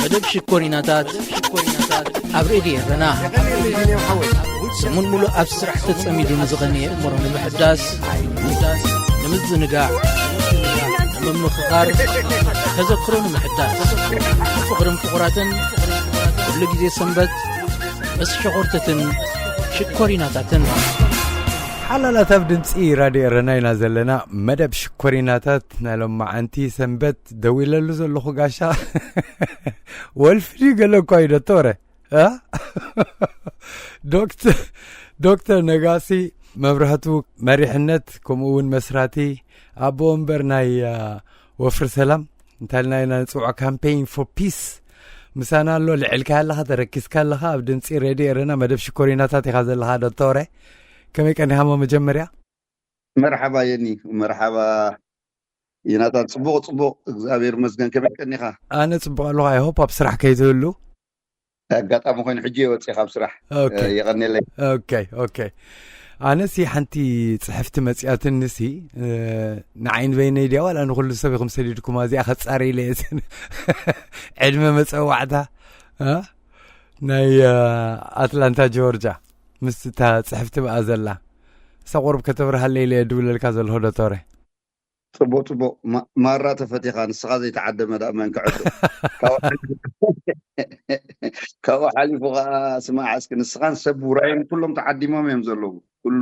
መደብ ሽኮሪናታት ኣብ ሬድዮ ኤረና። ሰሙን ሙሉእ ኣብ ስራሕ ተጸሚዱ ንዝቐነየ እምሮ ንምሕዳስ፣ ንምዝንጋዕ፣ ንምምኽኻር፣ ተዘክሮ ንምሕዳስ፣ ፍቕርን ፍቑራትን፣ ኩሉ ግዜ ሰንበት ምስ ሸኾርተትን ሽኮሪናታትን። ሓላላት ኣብ ድምፂ ራድዮ ኤረና ኢና ዘለና። መደብ ሽኮሪናታት ናይ ሎማዓንቲ ሰንበት ደዊለሉ ዘለኹ ጋሻ ወልፊ ድዩ ገለ እኳ እዩ ዶክተረ፣ እ? ዶክተር፣ ዶክተር ነጋሲ መብራህቱ መሪሕነት፣ ከምኡ እውን መስራቲ፣ ኣቦ ወንበር ናይ፣ አ፣ ወፍሪ ሰላም፣ እንታይ ኢልና ኢና ንፅውዖ? ካምፔይን ፎር ፒስ ምሳና ኣሎ። ልዕልካ ኣለኻ፣ ተረኪስካ ኣለኻ። ኣብ ድምፂ ሬድዮ ኤረና መደብ ሽኮሪናታት ኢኻ ዘለኻ ዶክተረ። ከመይ ቀኒኻ? እሞ መጀመርያ መርሓባ የኒ፣ መርሓባ ይናታ። ጽቡቕ፣ ጽቡቕ፣ እግዚኣብሔር ይመስገን። ከመይ ቀኒኻ? ኣነ ጽቡቕ ኣለኹ። ኣይ ሆፕ ኣብ ስራሕ ከይትህሉ። ኣጋጣሚ ኮይኑ ሕጂ እየ ወጺእ ካብ ስራሕ። ኦኬ። እ፣ የቐንየለይ። ኦኬ፣ ኦኬ። ኣነሲ ሓንቲ ጽሕፍቲ መጺኣትንሲ፣ እ፣ ንዓይ ንበይነይ ድያ ዋላ ንኹሉ ሰብ ኢኹም ሰዲድኩማ? እዚኣ ከጻሪ ኢለ እየ። ዕድመ መጸዋዕታ፣ እ፣ ናይ፣ እ፣ ኣትላንታ ጆርጃ ምስ እታ ጽሕፍቲ ብኣ ዘላ። እሳ ቁሩብ ከተብርሃለይ ኢለ እየ ድውለልካ ዘለኹ ዶክተረ። ጽቡቕ፣ ጽቡቕ። ማ-፣ ማራ ተፈቲኻ፣ ንስኻ ዘይተዓደመ ደኣ መን ክዕዶ? ካብኡ ሓሊፉ፣ ካብኡ ሓሊፉ ኸኣ ስማዕ እስኪ፣ ንስኻን ሰብ ውራይን ኩሎም ተዓዲሞም እዮም ዘለዉ። ኩሉ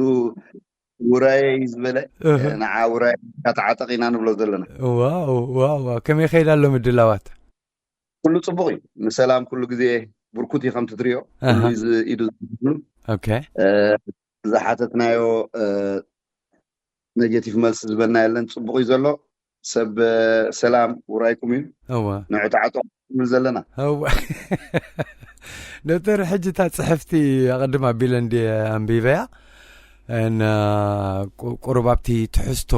ውራየይ ዝበለ፣ እህ። ንዓ ውራይ ተዓጠቕ ኢና ንብሎ ዘለና። ዋው፣ ዋው፣ ዋው። ከመይ ከይዳ ኣሎ ምድላዋት? ኩሉ ጽቡቕ እዩ። ንሰላም ኩሉ ግዜ ብርኩት እዩ ከምቲ ትሪኦ። ኣሃ። ኩሉ እዩ ዝ-፣ ኢዱ ዝብሉ። ኦኬ። እ፣ ዝሓተትናዮ፣ እ፣ ኔጌቲቭ መልሲ ዝበልና የለን። ጽቡቕ እዩ ዘሎ። ሰብ፣ እ፣ ሰላም ውራይኩም እዩ። እወ። ንዑ ተዓጠቑ ንብል ዘለና። እወ። ዶክተር፣ ሕጂ እታ ጽሕፍቲ ኣቐድም ኣቢለ እንድየ ኣንቢበያ። እና ቁ-፣ ቁሩብ ኣብቲ ትሕዝቶ፣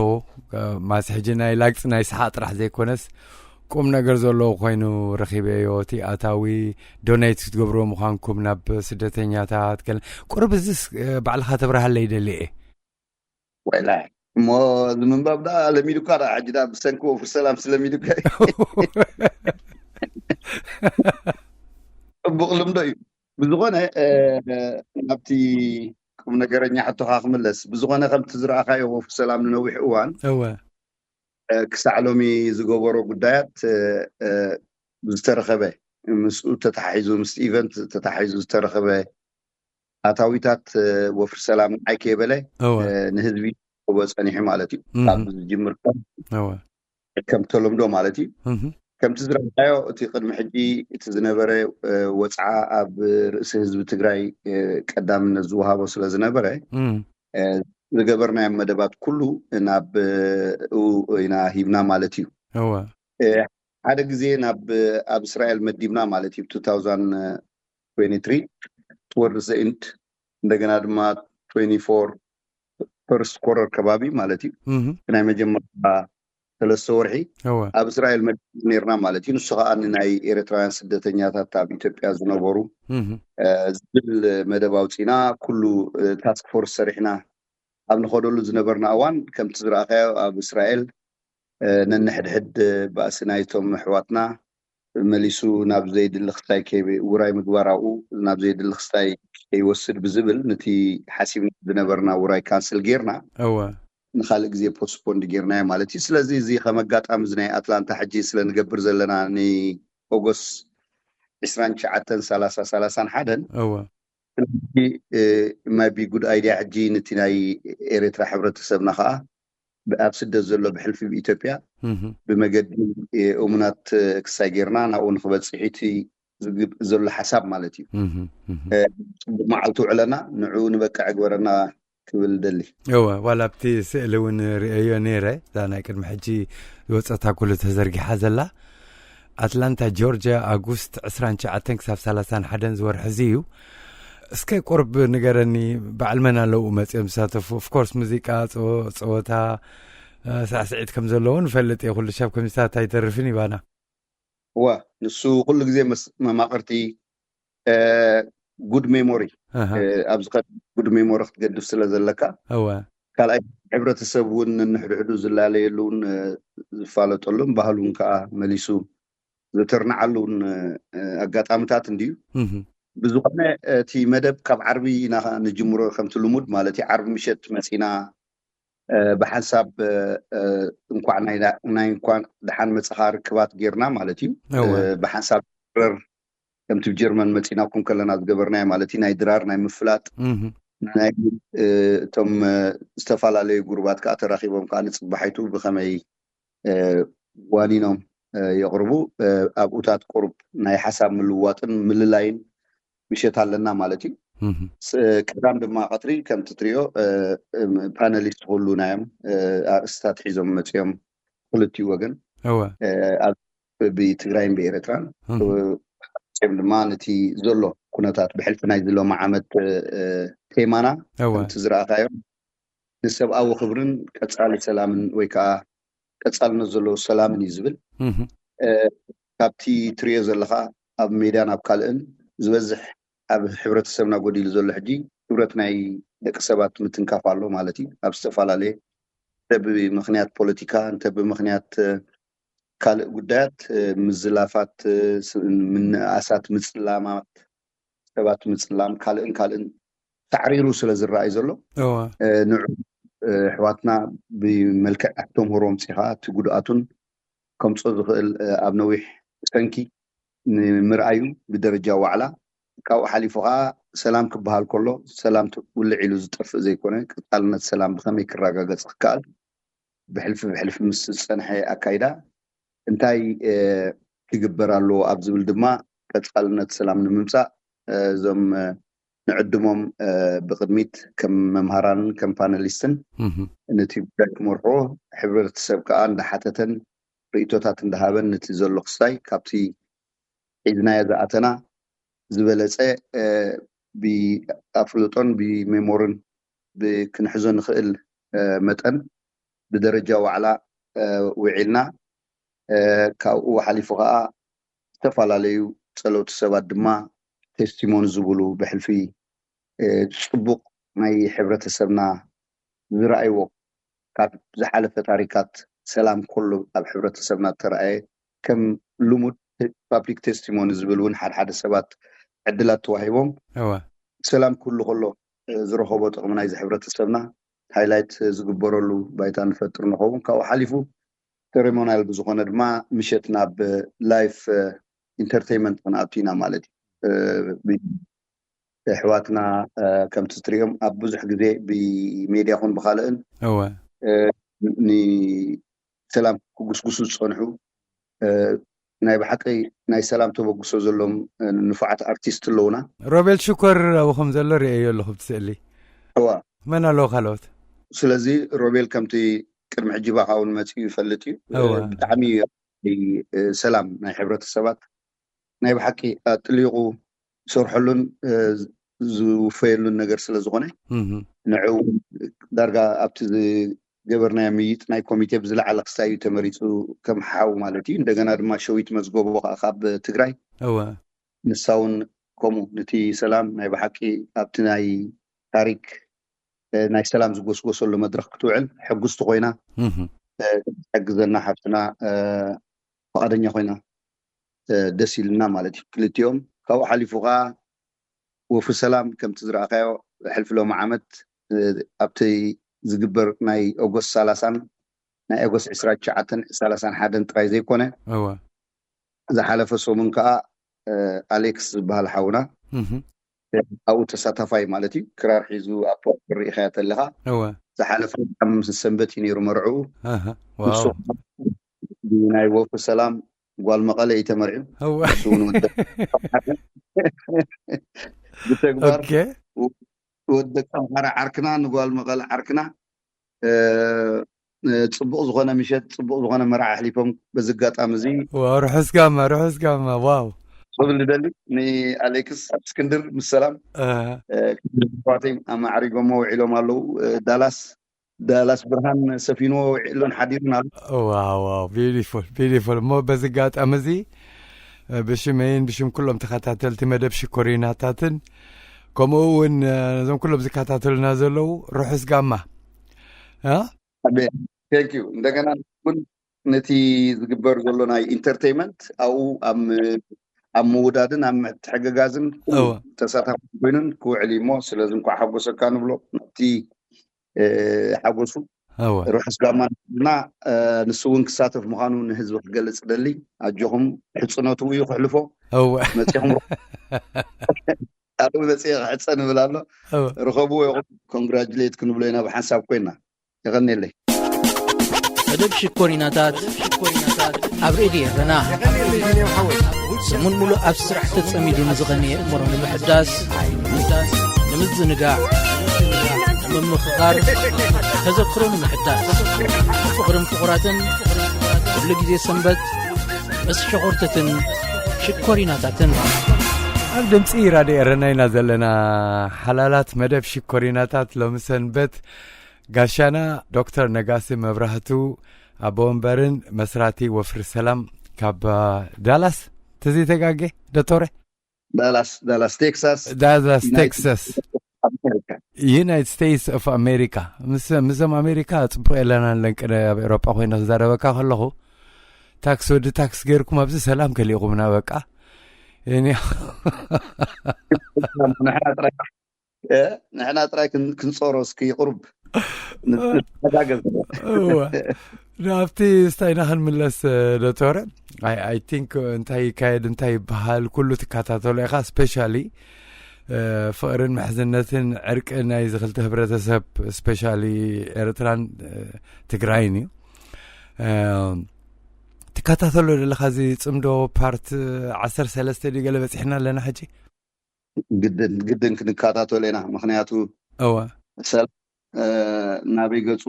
እ፣ ማስ ሕጂ ናይ ላግጺ ናይ ሰሓቕ ጥራሕ ዘይኮነስ ቁም ነገር ዘለዎ ኮይኑ ረኺበዮ። እቲ ኣታዊ ዶኔት ክትገብርዎ ምዃንኩም ናብ ስደተኛታት ገለ ቁሩብ እዚስ፣ እ፣ ባዕልኻ ተብርሃለይ ይደሊ እየ። ወይላይ እሞ እዚ ምንባብ ደኣ ለሚዱካ ደኣ ሕጂ ደኣ ብሰንኪ ወፍሪ ሰላም ስለሚዱካ እዩ። ጽቡቕ ልምዶ እዩ። ብዝኾነ፣ እ፣ ናብቲ ቁም ነገረኛ ሕቶኻ ክምለስ። ብዝኾነ ከምቲ ዝረኣኻዮ ወፍሪ ሰላም ንነዊሕ እዋን፣ እወ። እ፣ ክሳዕ ሎሚ ዝገበሮ ጉዳያት፣ እ፣ እ፣ ዝተረኸበ ምስኡ ተተሓሒዙ፣ ምስ ኢቨንት ተተሓሒዙ ዝተረኸበ ኣታዊታት፣ እ፣ ወፍሪ ሰላም ንዓይ ከይበለ፣ እወ። እ፣ ንህዝቢ ክቦ ጸኒሑ ማለት እዩ። እህ። ካብ ዝጅምር ከም እወ። ከም ተለምዶ ማለት እዩ። እህ። ከምቲ ዝረኣኻዮ እቲ ቅድሚ ሕጂ እቲ ዝነበረ፣ እ፣ ወጽዓ ኣብ ርእሲ ህዝቢ ትግራይ፣ እ፣ ቀዳምነት ዝወሃቦ ስለ ዝነበረ፣ እም። እ፣ ዝገበርናዮም መደባት ኩሉ ናብ፣ እ፣ ኡ ኢና ሂብና ማለት እዩ። እወ። እ፣ ሓደ ግዜ ናብ፣ ኣብ እስራኤል መዲብና ማለት እዩ። ቱ ታውዛንድ ትዌንቲ ትሪ towards the end፣ እንደገና ድማ ትዌንቲ ፎር ፈርስት ኮረር ከባቢ ማለት እዩ። እህ። ናይ መጀመርታ ሰለስተ ወርሒ እወ። ኣብ እስራኤል መዲብ ነርና ማለት እዩ። ንሱ ከኣ ናይ ኤርትራውያን ስደተኛታት ኣብ ኢትዮጵያ ዝነበሩ፣ እህ። እ፣ ዝብል መደብ ኣውጺና፣ ኩሉ፣ እ፣ ታስክ ፎርስ ሰሪሕና ኣብ ንኸደሉ ዝነበርና እዋን፣ ከምቲ ዝረኣኻዮ ኣብ እስራኤል፣ እ፣ ነንሕድሕድ ባእሲ ናይቶም ኣሕዋትና መሊሱ ናብ ዘይድሊ ክስታይ ከይ-፣ ውራይ ምግባር ኣብኡ ናብ ዘይድሊ ክስታይ ከይወስድ ብዝብል ነቲ ሓሲብና ዝነበርና ውራይ ካንስል ጌርና እወ። ንኻልእ ግዜ ፖስትፖንድ ጌርናዮ ማለት እዩ። ስለዚ እዚ ከም ኣጋጣሚ እዚ ናይ ኣትላንታ ሕጂ ስለ ንገብር ዘለና ንኦገስት ዕስራን ትሽዓተን፣ ሰላሳ፣ ሰላሳን ሓደን እወ። ስለዚ፣ እ፣ ማይቢ ጉድ ኣይድያ ሕጂ ነቲ ናይ ኤርትራ ሕብረተሰብና ከኣ ብ-፣ ኣብ ስደት ዘሎ ብሕልፊ ብኢትዮጵያ እህ። ብመገዲ፣ እ፣ እሙናት፣ እ፣ ክሳይ ጌርና ናብኡ ንክበጽሕ እቲ ዝግብ-፣ ዘሎ ሓሳብ ማለት እዩ። እህ፣ እህ። እ፣ ጽቡቕ መዓልቲ ውዕለና ንዕኡ ንበቅዕ ግበረና ክብል ደሊ። እወ፣ ዋላ ኣብቲ ስእሊ እውን ርእየዮ ነይረ። እዛ ናይ ቅድሚ ሕጂ ዝወጸታ ኩሉ ተዘርጊሓ ዘላ። ኣትላንታ ጆርጅያ፣ ኣጉስት ዕስራን ትሽዓተን ክሳብ ሰላሳን ሓደን ዝወርሒ እዚ እዩ። እስከ ቁርብ ንገረኒ፣ በዓል መን ኣለዉ መጺኦም ዝሳተፉ? ኦፍኮርስ ሙዚቃ፣ ጸወ-፣ ጸወታ፣ እ፣ ሳዕስዒት ከም ዘለዉ ንፈልጥ እየ። ኩሉ ሻብ ከምዚታት ኣይተርፍን ይባና። እዋ፣ ንሱ ኩሉ ግዜ መስ-፣ መማቕርቲ፣ እ፣ ጉድ ሜሞሪ፣ ኣሃ። እ፣ ኣብዚ ከ-፣ ጉድ ሜሞሪ ክትገድፍ ስለ ዘለካ፣ እዋ። ካልኣይ ሕብረተሰብ እውን ንሕድሕዱ ዝላለየሉ እውን፣ እ፣ ዝፋለጠሉን ባህሉን ከኣ መሊሱ ዝተርናዓሉን ኣጋጣሚታት እንድዩ። ብዝኾነ እቲ መደብ ካብ ዓርቢ ኢና ንጅምሮ፣ ከምቲ ልሙድ ማለት እዩ። ዓርቢ ምሸት መፂና ብሓንሳብ እንኳዕ ናይ እንኳዕ ደሓን መፅኻ ርክባት ጌርና ማለት እዩ። ብሓንሳብ ድረር ከምቲ ብ ጀርመን መፂናኩም ከለና ዝገበርናዮ ማለት እዩ፣ ናይ ድራር ናይ ምፍላጥ ናይ እቶም ዝተፈላለዩ ጉሩባት ከዓ ተራኺቦም ከዓ ንፅባሒቱ ብኸመይ ዋኒኖም የቕርቡ። ኣብኡታት ቁሩብ ናይ ሓሳብ ምልዋጥን ምልላይን ምሸት ኣለና ማለት እዩ። ቀዳም ድማ ቀትሪ ከምቲ ትሪኦ ፓነሊስት ኩሉ ናዮም ኣርእስታት ሒዞም መፅኦም ክልቲኡ ወገን ብትግራይን ብኤረትራን ም ድማ ነቲ ዘሎ ኩነታት ብሕልፊ ናይ ዝሎም ዓመት ቴማና ከምቲ ዝረኣኻዮ ንሰብኣዊ ክብርን ቀፃሊ ሰላምን ወይ ከዓ ቀፃልነት ዘለዎ ሰላምን እዩ ዝብል። ካብቲ ትሪኦ ዘለካ ኣብ ሜዳን ኣብ ካልእን ዝበዝሕ ኣብ ሕብረተሰብና ጎዲሉ ዘሎ ሕጂ ክብረት ናይ ደቂ ሰባት ምትንካፍ ኣሎ ማለት እዩ። ኣብ ዝተፈላለየ እንተ ብምክንያት ፖለቲካ እንተ ብምክንያት ካልእ ጉዳያት ምዝላፋት፣ ምንእኣሳት፣ ምፅላማት፣ ሰባት ምፅላም ካልእን ካልእን ሳዕሪሩ ስለ ዝረኣይ ዘሎ ንዑ ኣሕዋትና ብመልክዕ ኣስተምህሮ ኣምፂኻ እቲ ጉድኣቱን ከምፆ ዝኽእል ኣብ ነዊሕ ሰንኪ ንምርኣዩ ብደረጃ ዋዕላ ካብኡ ሓሊፉ ከዓ ሰላም ክበሃል ከሎ ሰላም ውልዕ ኢሉ ዝጠፍእ ዘይኮነ ቀፃልነት ሰላም ብከመይ ክረጋገፅ ክከኣል ብሕልፊ ብሕልፊ ምስ ዝፀንሐ ኣካይዳ እንታይ ክግበር ኣለዎ ኣብ ዝብል ድማ ቀፃልነት ሰላም ንምምፃእ እዞም ንዕድሞም ብቅድሚት ከም መምሃራንን ከም ፓነሊስትን ነቲ ጉዳይ ክመርሕዎ ሕብረተሰብ ከዓ እንዳሓተተን ርእቶታት እንዳሃበን ነቲ ዘሎ ክስታይ ካብቲ ሒዝናዮ ዝኣተና ዝበለፀ ብኣፍልጦን ብሜሞርን ብክንሕዞ ንኽእል መጠን ብደረጃ ዋዕላ ውዒልና ካብኡ ሓሊፉ ከዓ ዝተፈላለዩ ፀለውቲ ሰባት ድማ ቴስቲሞኒ ዝብሉ ብሕልፊ ፅቡቅ ናይ ሕብረተሰብና ዝረኣይዎ ካብ ዝሓለፈ ታሪካት ሰላም ኩሉ ኣብ ሕብረተሰብና ተረኣየ ከም ልሙድ ፓብሊክ ቴስቲሞኒ ዝብል እውን ሓደ ሓደ ሰባት ዕድላት ተዋሂቦም ሰላም ኩሉ ከሎ ዝረኸቦ ጥቕሚ ናይዚ ሕብረተሰብና ሃይላይት ዝግበረሉ ባይታ ንፈጥር ንኸውን ካብኡ ሓሊፉ ሴሬሞናል ብዝኾነ ድማ ምሸት ናብ ላይፍ ኢንተርቴይንመንት ክንኣቱ ኢና ማለት እዩ። ኣሕዋትና ከምቲ ትሪኦም ኣብ ብዙሕ ግዜ ብሜድያ ኹን ብካልእን ንሰላም ክጉስጉሱ ዝፀንሑ ናይ ብሓቂ ናይ ሰላም ተበግሶ ዘሎም ንፉዓት ኣርቲስት ኣለውና። ሮቤል ሽኮር ኣብኹም ዘሎ ርእየዮ ኣለኹ ብቲ ስእሊ። እዋ መን ኣለዉ ካልኦት? ስለዚ ሮቤል ከምቲ ቅድሚ ሕጂ ባኻ እውን መፂኡ ይፈልጥ እዩ። ብጣዕሚ ሰላም ናይ ሕብረተሰባት ናይ ብሓቂ ኣጥሊቑ ዝሰርሐሉን ዝውፈየሉን ነገር ስለ ዝኾነ ንዑ ዳርጋ ኣብቲ ዝገበርናዮ ምይጥ ናይ ኮሚቴ ብዝለዓለ ክስታይ እዩ ተመሪፁ ከም ሓው ማለት እዩ። እንደገና ድማ ሸዊት መዝገቦ ከዓ ካብ ትግራይ ንሳ እውን ከምኡ ነቲ ሰላም ናይ ብሓቂ ኣብቲ ናይ ታሪክ ናይ ሰላም ዝጎስጎሰሉ መድረክ ክትውዕል ሕጉስቲ ኮይና ሕግዘና ሓፍትና ፍቓደኛ ኮይና ደስ ኢልና ማለት እዩ። ክልቲኦም ካብኡ ሓሊፉ ከዓ ወፍሪ ሰላም ከምቲ ዝረኣኻዮ ሕልፊ ሎሚ ዓመት ኣብቲ ዝግበር ናይ ኦጎስት ሰላሳን ናይ ኦጎስት ዕስራ ትሽዓተን ሰላሳን ሓደን ጥራይ ዘይኮነ ዝሓለፈ ሰሙን ከዓ ኣሌክስ ዝበሃል ሓውና ኣብኡ ተሳታፋይ ማለት እዩ። ክራር ሒዙ ኣብ ፖርት ርኢኻዮ ተለኻ ዝሓለፈ ሰንበት እዩ ነይሩ መርዕኡ። ናይ ወፍሪ ሰላም ጓል መቐለ እዩ ተመርዕዩ። ንሱ እውን ወደ ብተግባር ወደ ኣምሓራ ዓርክና ንጓል መቐለ ዓርክና ፅቡቅ ዝኾነ ምሸት ፅቡቅ ዝኾነ መርዓ ኣሕሊፎም በዚ ኣጋጣሚ እዚ። ርሑስ ጋማ ርሑስ ጋማ ዋው። ክብል ዝደሊ ንኣሌክስ እስክንድር ምስ ሰላም ኣሕዋተይ ኣማዕሪጎሞ ውዒሎም ኣለዉ። ዳላስ ዳላስ ብርሃን ሰፊንዎ ውዒሉን ሓዲሩን ኣሎ። ዋው ዋው ቢዩቲፉል ቢዩቲፉል። እሞ በዚ ኣጋጣሚ እዚ ብሽመይን ብሽም ኩሎም ተኸታተልቲ መደብ ሽኮሪናታትን ከምኡ እውን ነዞም ኩሎም ዝከታተሉና ዘለዉ ርሑስ ጋማ። ቴንክ ዩ እንደገና እውን ነቲ ዝግበር ዘሎ ናይ ኢንተርቴይመንት ኣብኡ ኣብ ም- ኣብ ምውዳድን ኣብ ምትሕግጋዝን ኩሉ እወ ተሳታፊ ኮይኑን ክውዕል እዩ። እሞ ስለዚ እንኳዕ ሓጎሰካ ንብሎ። ናብቲ እ፣ ሓጎሱ እወ ርሑስ ጋማ እና ንሱ እውን ክሳተፍ ምዃኑ ንህዝቢ ክገልጽ ደሊ። ኣጆኹም፣ ሕጽነቱ እዩ ክሕልፎ። እወ መጺኹም ርኸቡ። ኣብኡ መጺኤ ክሕጸ ንብል ኣሎ። እወ ርኸብዎ ይኹም። ኮንግራጁሌት ክንብሎ ኢና ብሓንሳብ ኮይና። የቐንየለይ። መደብ ሽኮሪናታት ኣብ ሬድዮ ኤረና ሰሙን ሙሉእ ኣብ ስራሕ ተጸሚዱ ንዝቐነየ እምሮ ንምሕዳስ፣ ንምዝንጋዕ፣ ንምምኽኻር፣ ተዘክሮ ንምሕዳስ፣ ፍቕርን ፍቑራትን ኩሉ ግዜ ሰንበት ምስ ሸኾርተትን ሽኮሪናታትን። ኣብ ድምፂ ራድዮ ኤረና ኢና ዘለና። ሓላላት መደብ ሽኮሪናታት ሎሚ ሰንበት ጋሻና ዶክተር ነጋሲ መብራህቱ ኣቦ ወንበርን መስራቲ ወፍሪ ሰላም ካብ ዳላስ ተዘይተጋጌ ዶክተረ ዳላስ ዳላስ ቴክሳስ ዳላስ ዩናይትድ ቴክሳስ ስቴትስ ኦፍ ኣሜሪካ። ዩናይትድ ስቴትስ ኦፍ ኣሜሪካ። ምስ ምስም ኣሜሪካ ፅቡቅ የለናን ለንቅነ ኣብ ኤሮጳ ኮይነ ክዛረበካ ከለኹ ታክስ ወዲ ታክስ ገይርኩም ኣብዚ ሰላም ከሊእኹምና በቃ። እኔ ንሕና ጥራይ እ፣ ንሕና ጥራይ ክን- ክንጾሮ እስኪ ቁሩብ ን- ንተሓጋገዝ። እወ ናብቲ ስታይና ክንምለስ ዶክተር። I think እንታይ ይካየድ እንታይ ይበሃል ኩሉ ትከታተሎ ኢኻ። ስፔሻሊ ፍቕርን ምሕዝነትን ዕርቂ ናይ ዝኽልተ ህብረተሰብ ስፔሻሊ ኤርትራን ትግራይን እዩ። ትከታተሎ ዘለኻ እዚ ፅምዶ ፓርት ዓሰርተ ሰለስተ ድዩ ገለ በፂሕና ኣለና ሕጂ? ግድን ግድን ክንከታተሎ ኢና። ምክንያቱ እወ ሰላም ናበይ ገፁ፣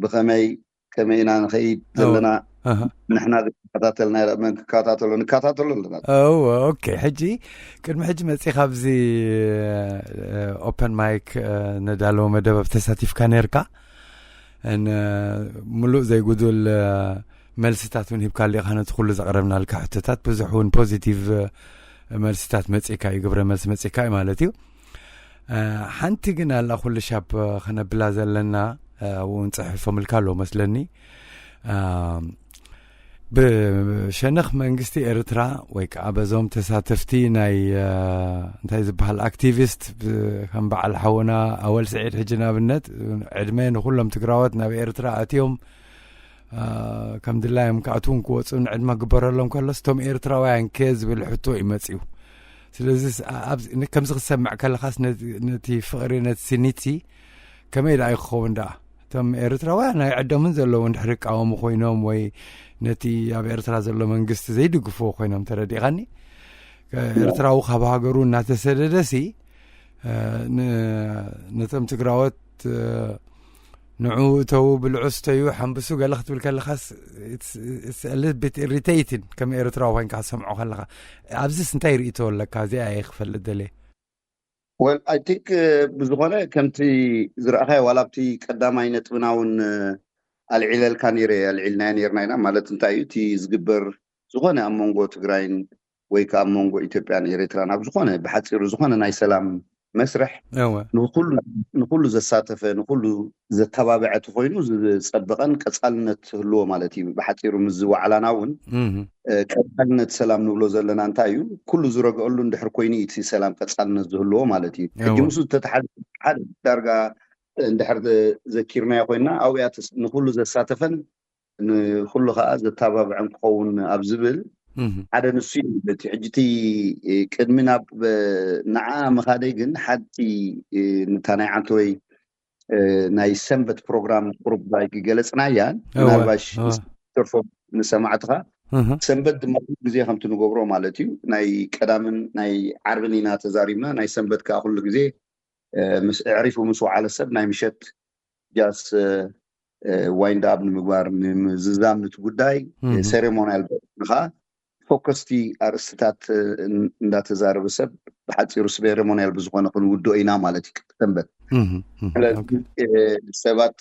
ብኸመይ፣ ከመይ ኢና ንኸይድ ዘለና ንሕና ዘይከታተልና መን ክከታተሎ? ንከታተሎ ኣለና። እወ ኦኬ። ሕጂ ቅድሚ ሕጂ መፂ ካብዚ ኦፐን ማይክ ነዳለዎ መደብ ኣብ ተሳቲፍካ ነርካ። ሙሉእ ዘይጉዱል መልስታት እውን ሂብካ ሊኻ ነቲ ኩሉ ዘቕረብናልካ ሕቶታት ብዙሕ እውን ፖዚቲቭ መልስታት መፂካ እዩ፣ ግብረ መልሲ መፂካ እዩ ማለት እዩ። ሓንቲ ግን ኣላ ኩሉ ሻብ ከነብላ ዘለና እውን ፅሒፎምልካ ኣለዉ መስለኒ። ብሸነኽ መንግስቲ ኤርትራ ወይ ከዓ በዞም ተሳተፍቲ ናይ እንታይ ዝበሃል ኣክቲቪስት ከም በዓል ሓውና ኣወል ስዒድ ሕጂ ንኣብነት ዕድመ ንኩሎም ትግራወት ናብ ኤርትራ ኣትዮም ከም ድላዮም ክኣትውን ክወፁን ዕድማ ግበረሎም ከሎስ እቶም ኤርትራውያን ከ ዝብል ሕቶ እዩ መፅዩ። ስለዚ ከምዚ ክትሰምዕ ከለኻስ ነቲ ፍቕሪ ነቲ ስኒትሲ ከመይ ደኣ ክኸውን ደኣ? እቶም ኤርትራውያን ናይ ዕዶምን ዘለዉ እንድሕር ይቃወሙ ኮይኖም ወይ ነቲ ኣብ ኤርትራ ዘሎ መንግስቲ ዘይድግፍዎ ኮይኖም ተረዲእኻኒ? ኤርትራዊ ካብ ሃገሩ እናተሰደደሲ ነቶም ትግራወት ንዑ እተዉ ብልዑ ስተዩ ሓንብሱ ገለ ክትብል ከለኻስ ቢት ኢሪቴይትን ከም ኤርትራዊ ኮይንካ ክትሰምዖ ከለኻ ኣብዚስ እንታይ ርእቶ ኣለካ? እዚኣ እየ ክፈልጥ ደልየ። ወል ኣይ ቲንክ ብዝኾነ ከምቲ ዝረእኻዮ ዋላ ኣብቲ ቀዳማይ ነጥብና እውን ኣልዒለልካ ነይረ ኣልዒልናዮ ነይርና ኢና። ማለት እንታይ እዩ እቲ ዝግበር ዝኾነ ኣብ መንጎ ትግራይን ወይ ከዓ ኣብ መንጎ ኢትዮጵያን ኤርትራን ኣብ ዝኾነ ብሓፂሩ ዝኾነ ናይ ሰላም መስርሕ ንኩሉ ዘሳተፈ ንኩሉ ዘተባብዐ ተኮይኑ ዝፀበቀን ቀፃልነት ህልዎ ማለት እዩ። ብሓፂሩ ምስ ዝዋዕላና እውን ቀፃልነት ሰላም ንብሎ ዘለና እንታይ እዩ? ኩሉ ዝረግአሉ እንድሕር ኮይኑ እቲ ሰላም ቀፃልነት ዝህልዎ ማለት እዩ። ሕጂ ምስ ዝተተሓዘ ሓደ ዳርጋ እንድሕር ዘኪርናዮ ኮይና ኣብያ ንኩሉ ዘሳተፈን ንኩሉ ከዓ ዘተባብዐን ክኸውን ኣብ ዝብል ሓደ ንሱ እዩ። እቲ ሕጂ እቲ ቅድሚ ናብ ንዓ ምኻደይ ግን ሓንቲ ንታ ናይ ዓንተወይ ናይ ሰንበት ፕሮግራም ቁሩብ ኣይገለፅናያን። ምናልባሽ ተርፎ ንሰማዕትኻ ሰንበት ድማ ኩሉ ግዜ ከምቲ ንገብሮ ማለት እዩ ናይ ቀዳምን ናይ ዓርብን ኢና ተዛሪብና። ናይ ሰንበት ከዓ ኩሉ ግዜ ምስ ኣዕሪፉ ምስ ወዓለ ሰብ ናይ ምሸት ጃስ ዋይንድ ኣፕ ንምግባር ንምዝዛም ንቲ ጉዳይ ሴሬሞኒያል ከዓ ፎከስቲ ኣርእስትታት እንዳተዛረበ ሰብ ብሓፂሩ ሴሬሞኒያል ብዝኾነ ክንውድኦ ኢና ማለት እዩ። ሰንበት ሰባት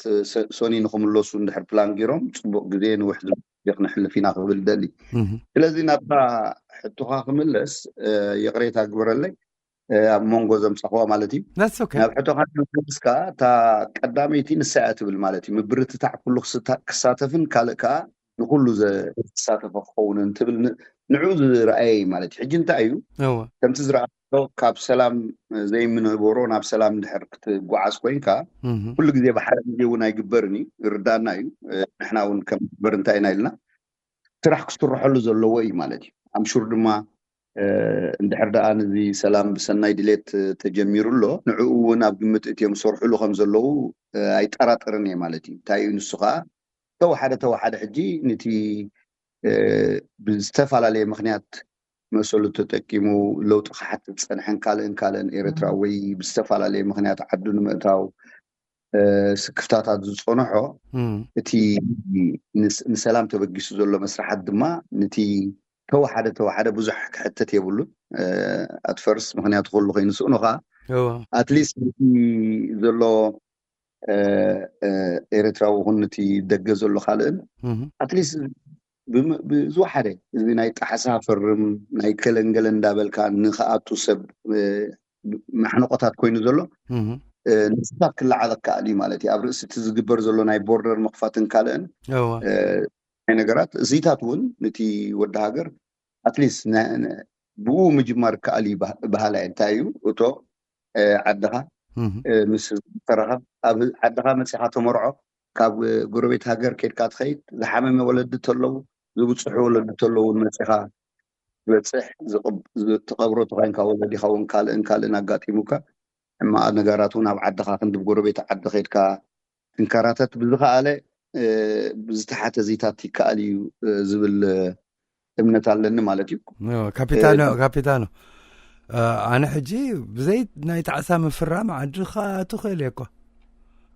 ሶኒ ንክምለሱ እንድሕር ፕላን ገይሮም ፅቡቅ ግዜ ንውሕ ግዜ ክነሕልፍ ኢና ክብል ደሊ። ስለዚ ናብታ ሕቶኻ ክምለስ ይቕሬታ ግበረለይ ኣብ መንጎ ዘምፃኽዋ ማለት እዩ። ናብ ሕቶኻ ክምለስካ እታ ቀዳመይቲ ንሳ እያ ትብል ማለት እዩ። ምብርትታዕ ኩሉ ክሳተፍን ካልእ ከዓ ንኩሉ ዘሳተፈ ክኸውን እንትብል ንዕኡ ዝረኣየ ማለት እዩ። ሕጂ እንታይ እዩ ከምቲ ዝረኣ ካብ ሰላም ዘይምንህበሮ ናብ ሰላም ድሕር ክትጓዓዝ ኮይንካ ኩሉ ግዜ ብሓደ ግዜ እውን ኣይግበርን እዩ፣ ይርዳና እዩ። ንሕና እውን ከም ግበር እንታይ ኢና ኢልና ስራሕ ክስርሐሉ ዘለዎ እዩ ማለት እዩ። ኣምሹር ድማ እንድሕር ደኣ ነዚ ሰላም ብሰናይ ድሌት ተጀሚሩ ኣሎ፣ ንዕኡ እውን ኣብ ግምት እትዮም ዝሰርሕሉ ከም ዘለዉ ኣይጠራጠርን እየ ማለት እዩ። እንታይ እዩ ንሱ ከዓ ተወሓደ ተወሓደ ሕጂ ነቲ ብዝተፈላለየ ምክንያት መሰሉ ተጠቂሙ ለውጢ ክሓትት ዝፀንሐን ካልእን ካልእን ኤርትራ ወይ ብዝተፈላለየ ምክንያት ዓዱ ንምእታው ስክፍታታት ዝፀንሖ እቲ ንሰላም ተበጊሱ ዘሎ መስራሓት ድማ ነቲ ተወሓደ ተወሓደ ብዙሕ ክሕተት የብሉን ኣትፈርስ ምክንያቱ ኩሉ ከይንስእኑ ከዓ ኣትሊስት ዘሎ ኤርትራዊ ይኹን ነቲ ደገ ዘሎ ካልእን ኣትሊስት ብዝወሓደ እዚ ናይ ጣሕሳ ፈርም ናይ ከለንገለ እንዳበልካ ንክኣቱ ሰብ ማሕነቆታት ኮይኑ ዘሎ ንስታት ክለዓል ክከኣል እዩ ማለት እዩ። ኣብ ርእሲ እቲ ዝግበር ዘሎ ናይ ቦርደር ምኽፋትን ካልእን ናይ ነገራት እዚታት እውን ነቲ ወዲ ሃገር ኣትሊስት ብኡ ምጅማር ከኣል እዩ በሃላ እየ። እንታይ እዩ እቶ ዓድኻ ምስ ተረኸብ ኣብ ዓድኻ መፂኻ ተመርዖ ካብ ጎረቤት ሃገር ኬድካ ትኸይድ ዝሓመመ ወለዲ ተለዉ ዝብፅሑ ወለዲ ተለዉ እውን መፂኻ ትበፅሕ ትቐብሮ ተኮይንካ ወለዲኻ እውን ካልእን ካልእን ኣጋጢሙካ ሕማቕ ነገራት እውን ኣብ ዓድኻ ክንዲ ጎረቤት ዓዲ ኸይድካ ክንከራተት ብዝኸኣለ ብዝተሓተ ዚታት ይከኣል እዩ ዝብል እምነት ኣለኒ ማለት እዩ። ካፒታኖ ካፒታኖ ኣነ ሕጂ ብዘይ ናይ ጣዕሳ ምፍራም ዓዲ ክኣቱ ክእል እየ እኮ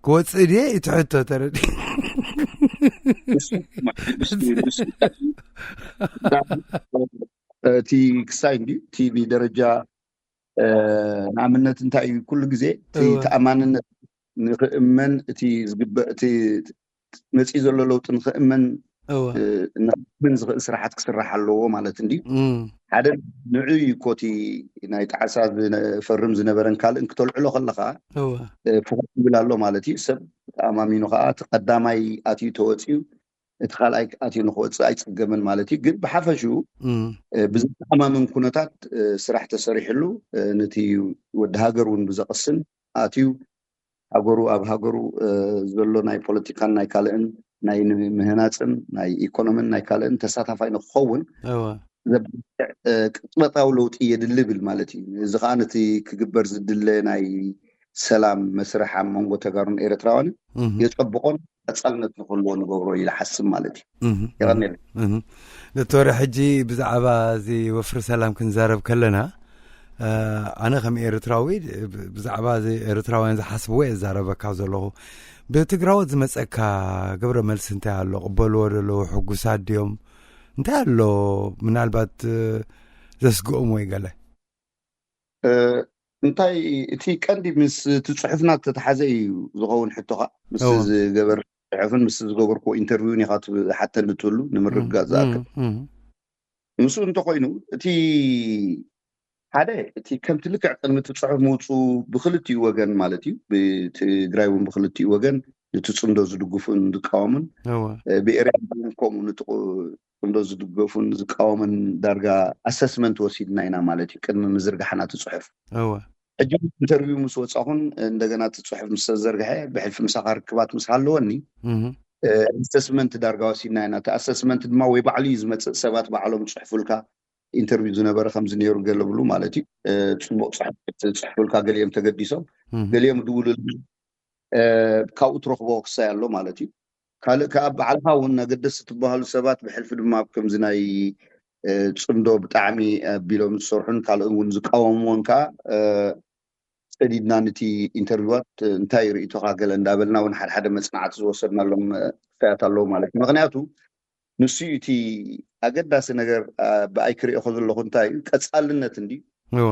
ክወፅእ ድየ እዩ ትሕቶ ተረዲ እቲ ክሳይ እንዲ እቲ ብደረጃ ንኣብነት እንታይ እዩ ኩሉ ግዜ እቲ ተኣማንነት ንክእመን እቲ ዝግበእ እቲ መፅኢ ዘሎ ለውጢ ንክእመን ንክእመን ዝኽእል ስራሓት ክስራሕ ኣለዎ ማለት እንዲ ሓደ ንዑ እዩ እኮ እቲ ናይ ጣዕሳ ዝፈርም ዝነበረን ካልእን ክተልዕሎ ከለካ ፍኹ ይብል ኣሎ ማለት እዩ። ሰብ ተኣማሚኑ ከዓ እቲ ቀዳማይ ኣትዩ ተወፅዩ እቲ ካልኣይ ኣትዩ ንክወፅእ ኣይፅገምን ማለት እዩ። ግን ብሓፈሽኡ ብዘተኣማምን ኩነታት ስራሕ ተሰሪሕሉ ነቲ ወዲ ሃገር እውን ብዘቐስን ኣትዩ ሃገሩ ኣብ ሃገሩ ዘሎ ናይ ፖለቲካን ናይ ካልእን ናይ ምህናፅን ናይ ኢኮኖሚን ናይ ካልእን ተሳታፋይ ንክኸውን ዘበርትዕ ቅፅበታዊ ለውጢ የድሊ ብል ማለት እዩ። እዚ ከዓ ነቲ ክግበር ዝድለ ናይ ሰላም መስርሕ ኣብ መንጎ ተጋሩን ኤርትራውያንን የፀብቆን ቀፃልነት ንክህልዎ ንገብሮ ኢለ ሓስብ ማለት እዩ። የቐኒል ዶክተር ሕጂ ብዛዕባ እዚ ወፍሪ ሰላም ክንዛረብ ከለና ኣነ ከም ኤርትራዊ ብዛዕባ እዚ ኤርትራውያን ዝሓስብዎ እየ ዝዛረበካ ዘለኹ። ብትግራዎት ዝመፀካ ግብረ መልሲ እንታይ ኣሎ? ቅበልዎ ዘለዉ ሕጉሳት ድዮም? እንታይ ኣሎ ምናልባት ዘስግኦም ወይ ገለ? እንታይ እቲ ቀንዲ ምስ እቲ ፅሑፍና ዝተተሓዘ እዩ ዝኸውን ሕቶኻ ምስ ዝገበር ፅሑፍን ምስ ዝገበርኩዎ ኢንተርቪውን ኢኻ ትሓተኒ ትህሉ ንምርግጋፅ ዝኣክል ምስኡ እንተኮይኑ እቲ ሓደ እቲ ከምቲ ልክዕ ቅድሚ እቲ ፅሑፍ ምውፁ ብክልቲኡ ወገን ማለት እዩ ብትግራይ እውን ብክልቲኡ ወገን ነቲ ፅምዶ ዝድግፉን ዝቃወሙን ብኤርትራ እውን ከምኡ ነቲ ፅምዶ ዝድገፉን ዝቃወሙን ዳርጋ ኣሰስመንት ወሲድና ኢና ማለት እዩ ቅድሚ ምዝርጋሕና እቲ ፅሑፍ ሕጂ ኢንተርቪው ምስ ወፃኹን እንደገና እቲ ፅሑፍ ምስ ተዘርግሐ ብሕልፊ ምሳኻ ርክባት ምስ ሃለወኒ ኣሰስመንት ዳርጋ ወሲድና ኢና እቲ ኣሰስመንት ድማ ወይ ባዕሉ እዩ ዝመፅእ ሰባት ባዕሎም ፅሕፉልካ ኢንተርቪው ዝነበረ ከምዚ ነይሩ ገለ ብሉ ማለት እዩ ፅቡቅ ፅሕፉልካ ገሊኦም ተገዲሶም ገሊኦም ድውሉል ካብኡ ትረኽቦ ክሳይ ኣሎ ማለት እዩ ካልእ ከዓ ባዕልካ እውን ኣገደስቲ ትበሃሉ ሰባት ብሕልፊ ድማ ኣብ ከምዚ ናይ ፅምዶ ብጣዕሚ ኣቢሎም ዝሰርሑን ካልእ እውን ዝቃወምዎን ከዓ ሰዲድና ነቲ ኢንተርቪዋት እንታይ ርእቶኻ ገለ እንዳበልና እውን ሓደሓደ መፅናዕቲ ዝወሰድናሎም ክፍያት ኣለዉ ማለት እዩ ምክንያቱ ንሱ እቲ ኣገዳሲ ነገር ብኣይ ክሪኦ ከዘለኹ እንታይ እዩ ቀፃልነት እንዲ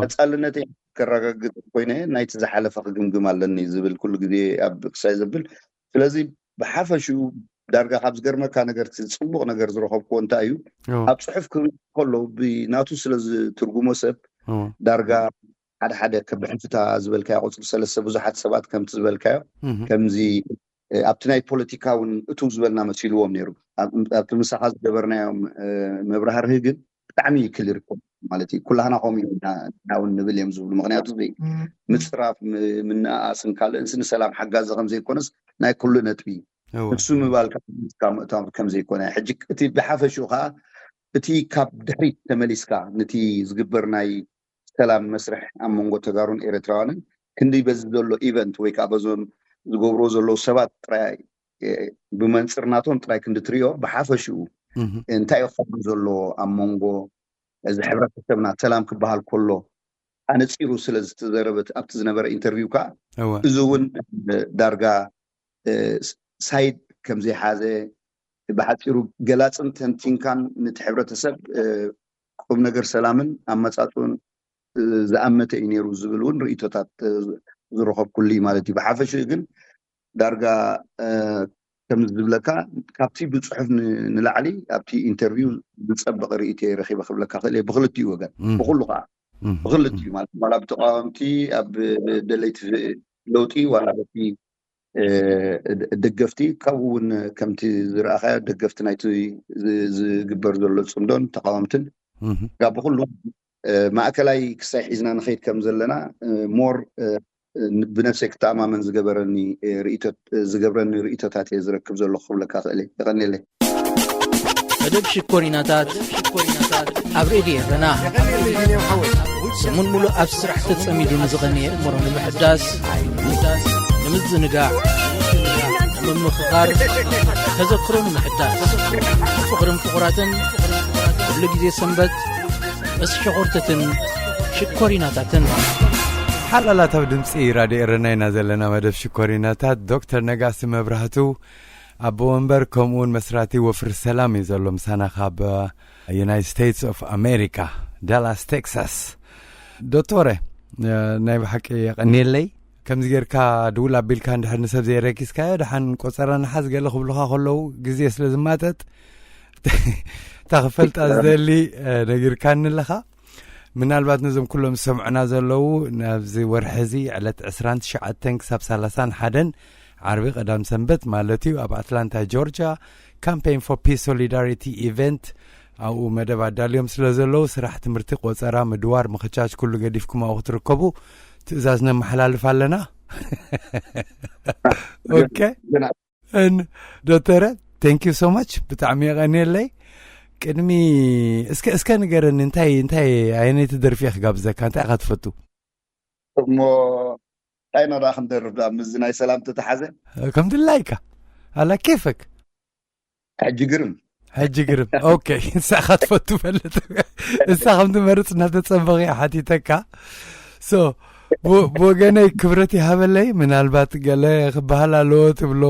ቀፃልነት ከረጋግፅ ኮይነ ናይቲ ዝሓለፈ ክግምግም ኣለኒ ዝብል ኩሉ ግዜ ኣብ ክሳይ ዘብል ስለዚ ብሓፈሽኡ ዳርጋ ካብ ዝገርመካ ነገር እቲ ፅቡቅ ነገር ዝረኸብክዎ እንታይ እዩ ኣብ ፅሑፍ ክርኢ ከሎ ብናቱ ስለ ዝትርጉሞ ሰብ ዳርጋ ሓደ ሓደ ከብሕልፍታ ዝበልካዮ ቁፅሪ ሰለስተ ብዙሓት ሰባት ከምቲ ዝበልካዮ ከምዚ ኣብቲ ናይ ፖለቲካ እውን እቱ ዝበልና መሲልዎም ነይሩ። ኣብቲ ምሳኻ ዝገበርናዮም መብራህርህ ግን ብጣዕሚ ክሊር ማለት እዩ። ኩላህና ከምኡ ኢና እውን ንብል እዮም ዝብሉ። ምክንያቱ ምፅራፍ ምንኣኣስን ካልእንስ ንሰላም ሓጋዚ ከምዘይኮነስ ናይ ኩሉ ነጥቢ ንሱ ምባል ምእታው ከምዘይኮነ ሕጂ እቲ ብሓፈሽኡ ከዓ እቲ ካብ ድሕሪት ተመሊስካ ነቲ ዝግበር ናይ ሰላም መስርሕ ኣብ መንጎ ተጋሩን ኤርትራውያንን ክንዲ በዚ ዘሎ ኢቨንት ወይ ከዓ በዞም ዝገብርዎ ዘለዉ ሰባት ጥራይ ብመንፅር ናቶም ጥራይ ክንዲ ትሪኦ ብሓፈሽኡ እንታይ ይኸብሩ ዘሎ ኣብ መንጎ እዚ ሕብረተሰብና ሰላም ክበሃል ከሎ ኣነፂሩ ስለ ዝተዘረበት ኣብቲ ዝነበረ ኢንተርቪው ከዓ እዚ እውን ዳርጋ ሳይድ ከምዘይሓዘ ብሓፂሩ ገላፅን ተንቲንካን ነቲ ሕብረተሰብ ቁም ነገር ሰላምን ኣመፃፅኡን ዝኣመተ እዩ ነይሩ ዝብል እውን ርእቶታት ዝረኸብኩሉ እዩ ማለት እዩ። ብሓፈሽኡ ግን ዳርጋ ከም ዝብለካ ካብቲ ብፅሑፍ ንላዕሊ ኣብቲ ኢንተርቪው ዝፀበቐ ርእቶ ረኪበ ክብለካ ክእል ብክልቲኡ ወገን ብኩሉ ከዓ ብክልቲኡ ማለት ዋላ ብተቃወምቲ ኣብ ደለይቲ ለውጢ ዋላ በቲ ደገፍቲ ካብኡ እውን ከምቲ ዝረኣኻዮ ደገፍቲ ናይቲ ዝግበር ዘሎ ፅምዶን ተቃወምትን ብኩሉ ማእከላይ ክሳይ ሒዝና ንኸይድ ከም ዘለና ሞር ብነፍሰይ ክተኣማመን ዝገበረኒ ዝገብረኒ ርእቶታት እየ ዝረክብ ዘለኹ ክብለካ ክእል እየ። የቐንየለይ። መደብ ሽኮሪናታት ኣብ ሬድዮ ኤረና ሰሙን ሙሉእ ኣብ ስራሕ ተጸሚዱ ንዝቐነየ እምሮ ንምሕዳስ ንምዝንጋዕ ንምምኽኻር ተዘክሮ ንምሕዳስ ፍቕርን ፍቑራትን ኩሉ ግዜ ሰንበት ምስ ሸኾርትትን ሽኮሪናታትን። ሓላላት ኣብ ድምፂ ራድዮ ኤረና ኢና ዘለና። መደብ ሽኮሪናታት ዶክተር ነጋሲ መብራህቱ ኣቦ ወንበር ከምኡውን መስራቲ ወፍሪ ሰላም እዩ ዘሎ ምሳና ካብ ዩናይትድ ስቴትስ ኦፍ ኣሜሪካ ዳላስ ቴክሳስ። ዶክተረ ናይ ብሓቂ የቐንየለይ። ከምዚ ጌርካ ድውል ኣቢልካ እንድሕር ንሰብ ዘይረኪስካዮ ደሓን ቆፀራ ንሓዝ ገለ ክብሉኻ ከለዉ ግዜ ስለ ዝማጠጥ እታ ክፈልጣ ዝደሊ ነጊርካኒ ኣለኻ። ምናልባት ነዞም ኩሎም ዝሰምዑና ዘለዉ ናብዚ ወርሒ እዚ ዕለት ዕስራን ትሽዓተን ክሳብ ሰላሳን ሓደን ዓርቢ ቀዳም ሰንበት ማለት እዩ ኣብ ኣትላንታ ጆርጂያ ካምፔን ፎር ፒስ ሶሊዳሪቲ ኢቨንት ኣብኡ መደብ ኣዳልዮም ስለ ዘለዉ ስራሕ ትምህርቲ ቆፀራ ምድዋር ምኽቻች ኩሉ ገዲፍኩም ኣብኡ ክትርከቡ ትእዛዝ ነመሓላልፍ ኣለና። ኦኬ ዶክተረ thank you so much ብጣዕሚ የቐንየለይ። ቅድሚ እስከ እስከ ንገረኒ እንታይ እንታይ ኣየነይቲ ደርፊ እየ ክጋብዘካ እንታይ ኢኻ ትፈቱ? እሞ እንታይ ኢና ደኣ ክንደርፍ ደኣ ምስዚ ናይ ሰላም ተተሓዘ ከም ድላይካ ኣላ ኬፈክ ሕጂ ግርም ሕጂ ግርም ኦኬ ንሳኻ ትፈቱ ፈልጥ ንሳ ከም ትመርፅ እናተፀበኺ ሓቲተካ so ብወገነይ ክብረት ይሃበለይ ምናልባት ገለ ክበሃል ኣለዎ ትብሎ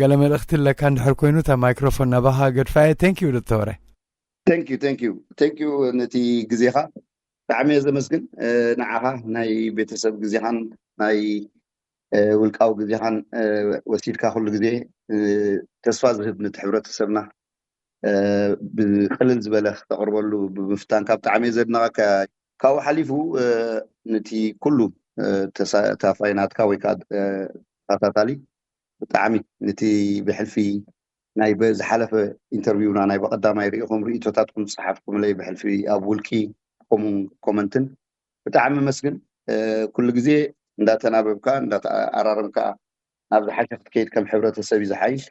ገለ መልእኽቲ ኣለካ እንድሕር ኮይኑ እታ ማይክሮፎን ናባኻ ገድፋየ thank you ዶክተረ thank you thank you thank you ነቲ ግዜኻ ብጣዕሚ እየ ዘመስግን ንዓኻ ናይ ቤተሰብ ግዜኻን ናይ ውልቃዊ ግዜኻን ወሲድካ ኩሉ ግዜ ተስፋ ዝህብ ነቲ ሕብረተሰብና ብቅልል ዝበለ ክተቅርበሉ ብምፍታንካ ብጣዕሚ እየ ዘድንቀካ። ካብኡ ሓሊፉ ነቲ ኩሉ ተሳታፋይ ናትካ ወይ ከዓ ተኸታታሊ ብጣዕሚ ነቲ ብሕልፊ ናይ ዝሓለፈ ኢንተርቪውና ናይ ብቀዳማይ ርኢኹም ርእቶታትኩም ዝፀሓፍኩምለይ ብሕልፊ ኣብ ውልቂ ከምኡ ኮመንትን ብጣዕሚ መስግን ኩሉ ግዜ እንዳተናበብካ እንዳተኣራረምካ ናብ ዝሓሸ ክትከይድ ከም ሕብረተሰብ እዩ ዝሓይሽ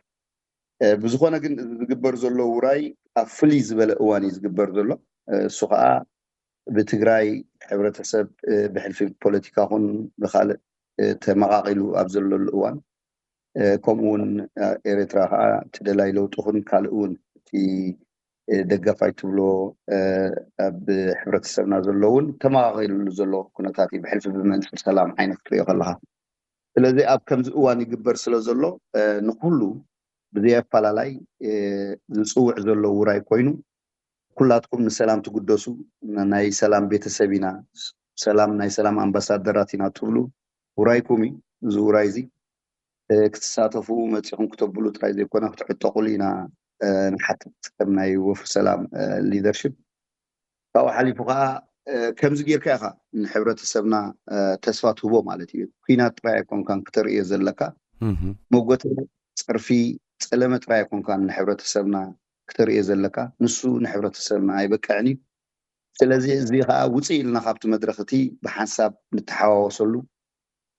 ብዝኾነ ግን ዝግበር ዘሎ ውራይ ኣብ ፍልይ ዝበለ እዋን እዩ ዝግበር ዘሎ እሱ ከዓ ብትግራይ ሕብረተሰብ ብሕልፊ ፖለቲካ ኹን ብካልእ ተመቃቂሉ ኣብ ዘለሉ እዋን ከምኡ እውን ኤርትራ ከዓ እቲ ደላይ ለውጢ ኹን ካልእ እውን እቲ ደገፋይ ትብሎ ኣብ ሕብረተሰብና ዘሎ እውን ተመቃቂሉሉ ዘሎ ኩነታት እዩ ብሕልፊ ብመንፅር ሰላም ዓይነት ክትሪኦ ከለካ ስለዚ ኣብ ከምዚ እዋን ይግበር ስለ ዘሎ ንኩሉ ብዘይ ኣፈላላይ ዝፅውዕ ዘሎ ውራይ ኮይኑ ኩላትኩም ንሰላም ትግደሱ ናይ ሰላም ቤተሰብ ኢና ሰላም ናይ ሰላም ኣምባሳደራት ኢና ትብሉ ውራይኩም እዩ እዚ ውራይ እዚ ክትሳተፉ መፂኹም ክተብሉ ጥራይ ዘይኮነ ክትዕጠቁሉ ኢና ንሓትት ከም ናይ ወፍሪ ሰላም ሊደርሽፕ ካብኡ ሓሊፉ ከዓ ከምዚ ጌርካ ኢኻ ንሕብረተሰብና ተስፋ ትህቦ ማለት እዩ ኩናት ጥራይ ኣይኮንካን ክተርእዮ ዘለካ መጎተ፣ ፀርፊ፣ ፀለመ ጥራይ ኣይኮንካን ንሕብረተሰብና ክተርእዮ ዘለካ። ንሱ ንሕብረተሰብና ኣይበቅዕን እዩ። ስለዚ እዚ ከዓ ውፅእ ኢልና ካብቲ መድረክ እቲ ብሓንሳብ ንተሓዋወሰሉ፣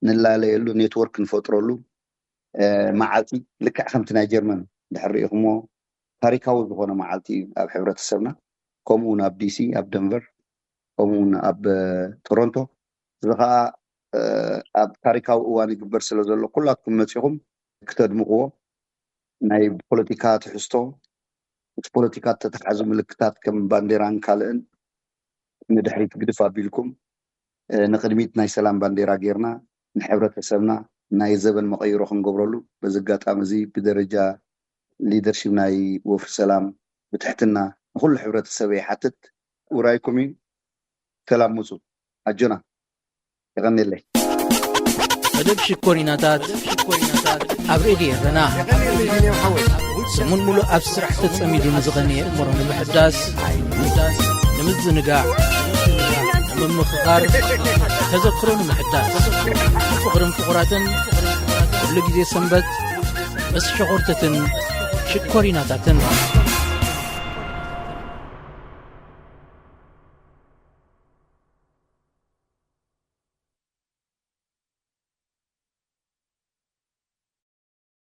ንላለየሉ፣ ኔትወርክ ንፈጥረሉ መዓልቲ፣ ልክዕ ከምቲ ናይ ጀርመን ድሕር ርኢኹሞ፣ ታሪካዊ ዝኾነ መዓልቲ እዩ ኣብ ሕብረተሰብና። ከምኡ እውን ኣብ ዲሲ፣ ኣብ ደንቨር፣ ከምኡ እውን ኣብ ቶሮንቶ። እዚ ከዓ ኣብ ታሪካዊ እዋን ይግበር ስለ ዘሎ፣ ኩላትኩም መፂኹም ክተድምቕዎ፣ ናይ ፖለቲካ ትሕዝቶ፣ እቲ ፖለቲካ እተተሓዙ ምልክታት ከም ባንዴራን ካልእን ንድሕሪት ግድፍ ኣቢልኩም፣ ንቅድሚት ናይ ሰላም ባንዴራ ጌርና፣ ንሕብረተሰብና ናይ ዘበን መቐይሮ ክንገብረሉ፣ በዚ ኣጋጣሚ እዚ ብደረጃ ሊደርሺፕ ናይ ወፍሪ ሰላም ብትሕትና ንኩሉ ሕብረተሰብ ይሓትት። ውራይኩም እዩ። ሰላም ሙፁ። ኣጆና። የቐንየለይ። መደብ ሽኮሪናታት ኣብ ሬድዮ ኤረና፣ ሰሙን ሙሉእ ኣብ ስራሕ ተጸሚዱ ንዝቐነየ እምሮ ንምሕዳስ፣ ንምዝንጋዕ፣ ንምምኽኻር፣ ተዘክሮ ንምሕዳስ፣ ፍቕርን ፍቑራትን፣ ኩሉ ግዜ ሰንበት ምስ ሸኾርተትን ሽኮሪናታትን።